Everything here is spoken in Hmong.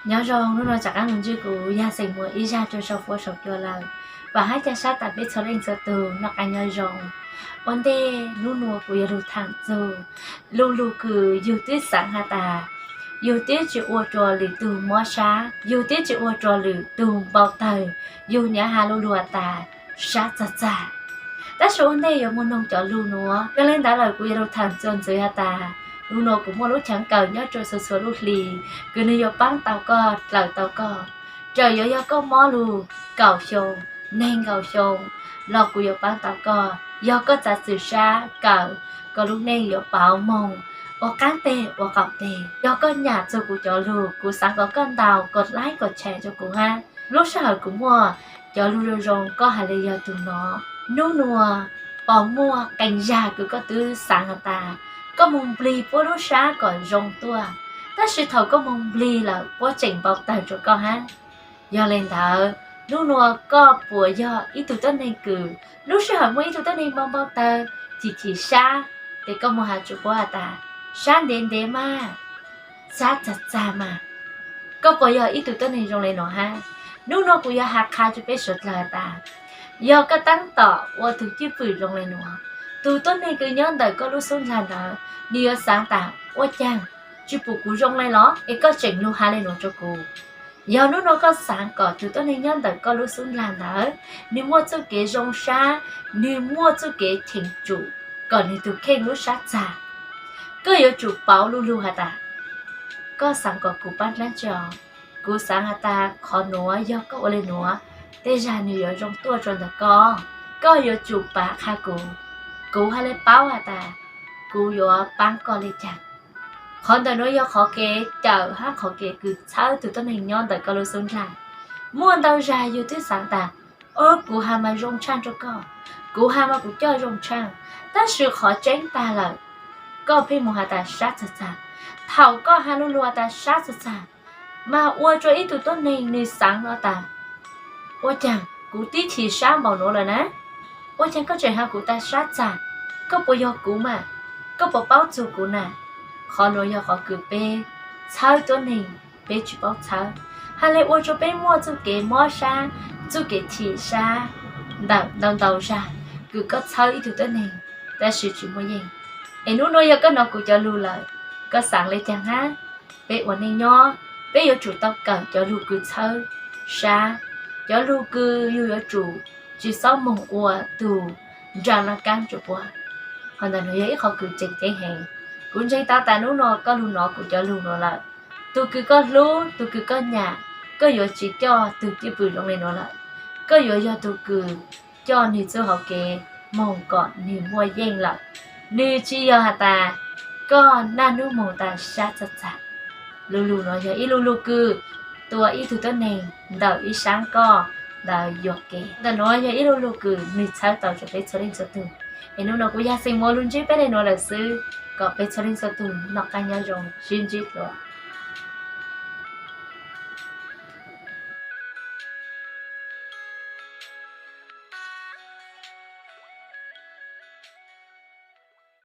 Nyob zoo, hnub no rov qab los ntsib kuv Yaj Xeem Muas ib zag rau saum fuab saum cua lawm. Vam hab ca sab tas peb txhua leej txhua tug noj qab nyob zoo. Ua ntej hnub nua kuv yuav lug thaam txug lu lug kws yug twb xaav has tas yug twb tsi ua rua lwm tug mob sab, yug twb tsi ua rua lwm tug npau tawg, yug nyam has lu lug has tas sab txag txag. Tab sis ua ntej yuav moog noog cov lug nuav, yog le ntawd lawm kuv yuav lug thaam txuas ntxiv has tas lu nuav kuv muaj lub cheeb kawm nyob rua txhua txhua lub hli kws nwg yuav paab tau koj, dlawm tau koj. Txawm yuav yog koj mob lug kaum xyoo, neeg nkaum xyoo los kuv yuav paab tau koj. Yog koj txav txim sab kawm, koj lub neej yuav pauv moog ua qaab teg ua qaum teg. Yog koj nyam txug kuv cov lug, kuv xaav kom koj ntaus kom like kom share rua kuv hab. Lub sij hawm kuv muaj cov lug zoo zoo koj has le yog tug no. Nub nua puas muaj qee zag kws koj twb xaav has tas koj moog nplig puab lub sab kom zoo tuaj, tab sis thaum koj moog nplig lawm puab tseem npau tawg rua koj hab. Yog le ntawd, nub nua koj puas yog ib tug tuab neeg kws lub sij hawm muaj ib tug tuab neeg npau npau tawg, chim chim sab, ces koj moog has rua puab has tas sab ntev ntev mas, sab txag txag mas? Koj puas yog ib tug tuab neeg zoo le nuav hab? Nub nua kuv yuav has qha rua peb suav dlawg has tas, yog koj taab tom ua tug cwj pwm zoo le nuav, tug tuab neeg kws nyob ntawm koj lub xub ndlag ntawd nwg yuav xaav tas ua caag, tsi pum kuv zoo le los es koj tseem lug has le nuav rua kuv. Yog nub nua koj xaav kom tug tuab neeg nyob ntawm koj lub xub ndlag ntawd nwg muaj txuj kev zoo sab, nwg muaj txuj kev cheem tsum kom nwg tug kheej lub sab txag, koj yuav tsum pauv lu lug has tas koj xaav kom kuv paab dlaab tsi os? Kuv xaav has tas qhov nuav yog koj ua le nuav, tej zag nwg yuav zoo tuaj rua ntawm koj. Koj yuav tsum pav qha kuv, kuv has le paub has tas kuv yuav paab koj le caag. Qhov ntawm nuav yog qhov kev cawm hab qhov kev kws txhawb tug tuab neeg nyob ntawm koj lub xub ndlag. Muaj ntau zag yug twb xaav tas, o, kuv has mas zoo tshaaj rua koj, kuv has mas kuv coj zoo tshaaj, tab sis qhov tseeb tag lawm, koj pheej moog has tas sab txag txag. Thaum koj has lu lug has tas sab txag txag, mas ua rua ib tug tuab neeg nwg xaav has tas, ua caag kuv tib chim sab npaum nuav lawm na, ua caag koj tseem has kuv tas sab txag? Koj puas yog kuv mas? Koj puas paub txug kuv na? Qhov nuav yog qhov kws peb txhawb tuab neeg, peb tsi paub txhawb, has le ua rua peb muaj txuj kev mob sab, txuj kev chim sab ntawm ntau ntau zag kws koj txhawb ib tug tuab neeg tab sis tsi muaj yeej. Es nub nua yog koj nov kuv cov lug lawm, koj xaav le caag hab? Peb ua neej nyob, peb yuav tsum tau kawm cov lug kws txhawb sab, cov lug kws yug yuav tsum tsi xob moog ua tug nra laj kaab rua puab. Qhov ntawm nuav yog ib qhov kws tseem ceeb heev. Kuv ntseeg tau tas nub nua koj lug nov kuv cov lug nuav lawm. Tug kws koj hlub, tug kws koj nyam, koj yuav tsi coj tug cwj pwm zoo le nuav lawm. Koj yuav yog tug kws coj nwg txuj hauv kev moog kom nwg muaj yeej lawm. Nwg tsi yog has tas koj naj nub moog tas sab txag txag. Lu lug nuav yog ib lu lug kws tua ib tug tuab neeg ntawm ib saab koj ntawd yuam kev. Ntawm nuav yog ib lu lug kws nwg txhawb tau rua peb txhua leej txhua tug. Es nub nua kuv Yaj Xeem Muas lug ntsib peb le nuav lawm xwb, kom peb txhua leej txhua tug noj qaab nyob zoo, sib ntsib dlua.